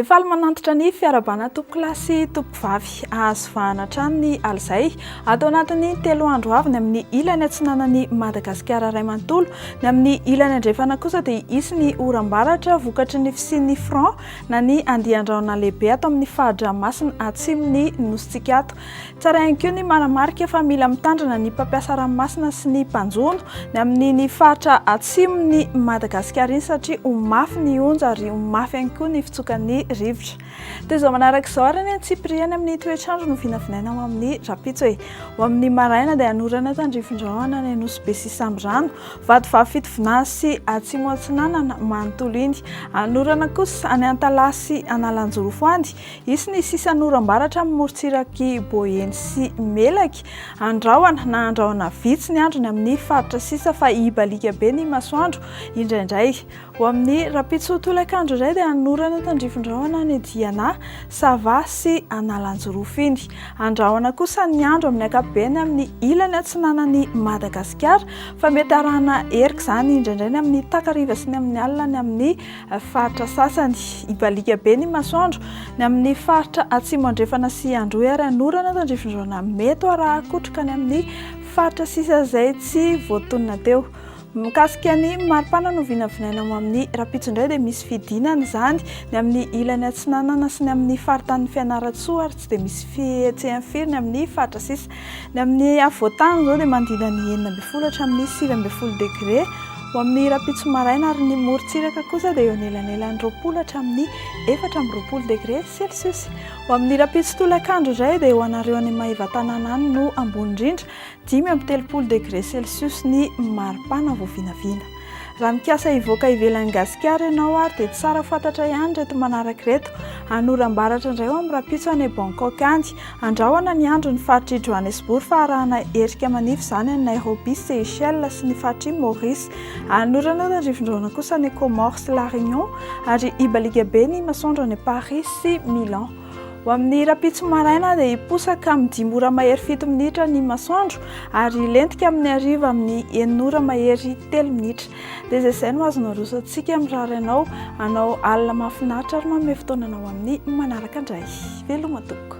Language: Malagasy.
Dia faly manantitra ny fiarahabana tompokolahy sy tompokovavy. Ahazo vahana hatrany ny alizay ato anatin'ny telo andro avy ny amin'ny ilany atsinanan'i Madagasikara iray manontolo. Ny amin'ny ilany andrefana kosa dia hisy ny oram-baratra vokatry ny fisian'ny front na ny andian-drahona lehibe ato amin'ny fari-dranomasina atsimon'ny nosintsika ato. Tsara ihany koa ny manamarika fa mila mitandrina ny mpampiasa ranomasina sy ny mpanjono ny amin'iny faritra atsimon'i Madagasikara iny satria ho mafy ny onja ary ho mafy ihany koa ny fitsokan'ny rivotra. Toy izao manaraka izao ary ny antsipiriany amin'ny toetr'andro no vinavinaina ho amin'ny rahampitso e. Ho amin'ny maraina dia hanorana tandrifin-drahona any Anosibe sy Sambirano, Vatovavy Fitovinany sy Atsimo Atsinanana manontolo iny. Hanorana kosa any Antalaha sy Analanjirofo any. Hisy ny sisan'oram-baratra amin'ny morontsirak'i Boeny sy Melaky. Andrahona na andrahona vitsy ny androny amin'ny faritra sisa fa hibaliaka be ny masoandro indraindray. Ho amin'ny rahampitso tolakandro indray dia hanorana tandrifin-drahona any Diana, Sava sy Analanjirofo iny. Andrahona kosa ny andro amin'ny ankapobeny amin'ny ilany atsinanan'i Madagasikara fa mety arahana erika izany indraindray ny amin'ny takariva sy ny amin'ny alina ny amin'ny faritra sasany. Hibaliaka be ny masoandro ny amin'ny faritra atsimo andrefana sy androy ary hanorana tandrifin-drahona mety ho arahan-kotroka any amin'ny faritra sisa izay tsy voatonona teo. Mikasika ny maripana no vinavinaina ho amin'ny rahampitso indray dia misy fidinana izany ny amin'ny ilany atsinanana sy ny amin'ny faritanin'i Fianarantsoa ary tsy dia misy fihetsehany firy ny amin'ny faritra sisa. Ny amin'ny afovoan-tany izao dia manodidina ny 16 hatramin'ny 19 degre. Ho amin'ny rahampitso maraina ary ny morontsiraka kosa dia eo anelanelan'ny 20 hatramin'ny 24 degre celsius. Ho amin'ny rahampitso tolakandro indray dia ho anareo any Maevatanàna any no ambony indrindra, 35 degre celsius ny maripana vao vinavina. Raha mikasa hivoaka ivelan'i Gasikara ianao ary dia tsara fantatra ihany ireto manaraka ireto. Hanoram-baratra indray ho amin'ny rahampitso any Bangkok any. Andrahona ny andro ny faritr'i Johannesburg fa arahana erika manify izany any Nairobi, Seychelles sy ny faritr'i Maurice. Hanorana tandrifindrahona kosa any Comores sy La Réunion ary hibaliaka be ny masoandro any Paris sy Milan. Ho amin'ny rahampitso maraina dia hiposaka amin'ny dimy ora mahery fito minitra ny masoandro ary hilentika amin'ny hariva amin'ny enina ora mahery telo minitra. Dia izay izay no azonao aroso antsika mirary anao hanao alina mahafinaritra ary manome fotoana anao amin'ny manaraka indray. Veloma tompoko.